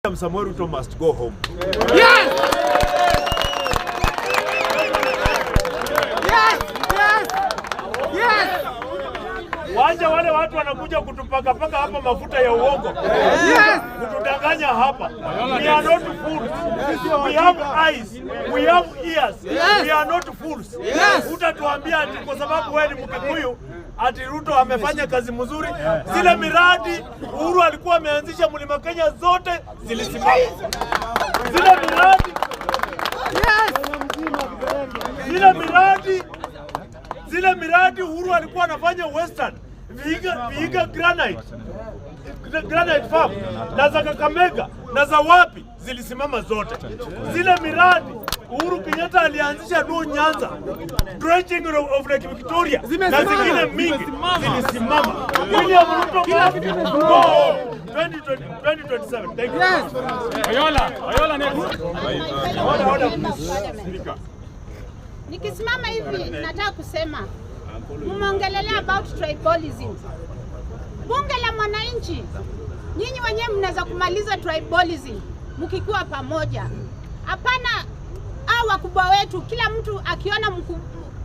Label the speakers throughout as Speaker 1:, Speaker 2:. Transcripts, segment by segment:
Speaker 1: William Samoei Ruto must go home.
Speaker 2: Yes!
Speaker 1: Wacha wale watu wanakuja kutupakapaka hapa mafuta ya uongo. Kutudanganya hapa. We are not fools. We have eyes. We have ears. We are not fools. Utatuambia ati kwa sababu wewe ni Mkikuyu ati Ruto amefanya kazi mzuri. Zile miradi Uhuru alikuwa ameanzisha Mlima Kenya zote zilisimama. Zile miradi Uhuru alikuwa anafanya Western, Vihiga Granite Farm na za Kakamega na za wapi zilisimama zote. Zile miradi Uhuru Kenyatta alianzisha Luo Nyanza, dredging of Lake Victoria na
Speaker 2: Zimesimama.
Speaker 1: Zingine mingi zilisimama. William Ruto must go home 2020 2027. Thank you.
Speaker 3: Oyola, Oyola next.
Speaker 1: Order, order, please.
Speaker 4: Nikisimama hivi nataka kusema mmeongelelea about tribalism. Bunge la Mwananchi, nyinyi wenyewe mnaweza kumaliza tribalism mkikuwa pamoja. Hapana, hao wakubwa wetu, kila mtu akiona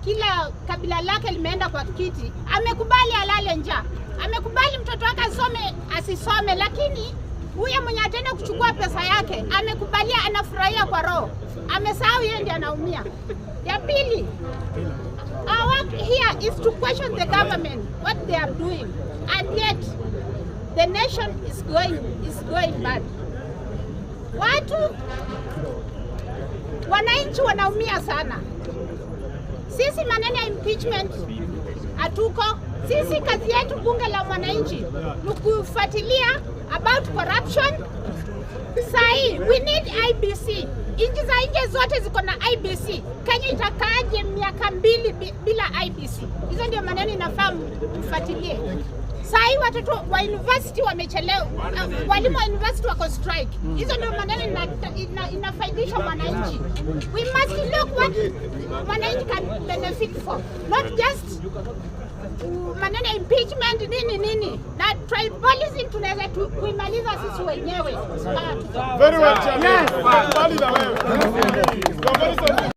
Speaker 4: kila kabila lake limeenda kwa kiti, amekubali alale njaa, amekubali mtoto wake asome asisome, lakini huyo mwenye ataenda kuchukua pesa yake amekubalia, anafurahia kwa roho, amesahau yeye ndiye anaumia. Ya pili, our work here is to question the government, what they are doing, and yet the nation is going bad. Watu wananchi wanaumia sana. Sisi maneno ya impeachment hatuko. Sisi kazi yetu bunge la mwananchi ni kufuatilia about corruption. Sahi we need IEBC. Nchi za nje zote ziko na IEBC. Kenya itakaaje miaka 2 bila IEBC? Hizo ndio maneno inafaa mfuatilie. Sahi watoto wa university wamechelewa, walimu wa university wako strike. Hizo ndio maneno inafaidisha mwananchi. We must look what mwananchi can benefit from, not just maneno ya impeachment nini nini na tribalism tunaweza kuimaliza sisi wenyewe.
Speaker 5: Very well, Chairman. Mbali na wewe. You are very sensitive.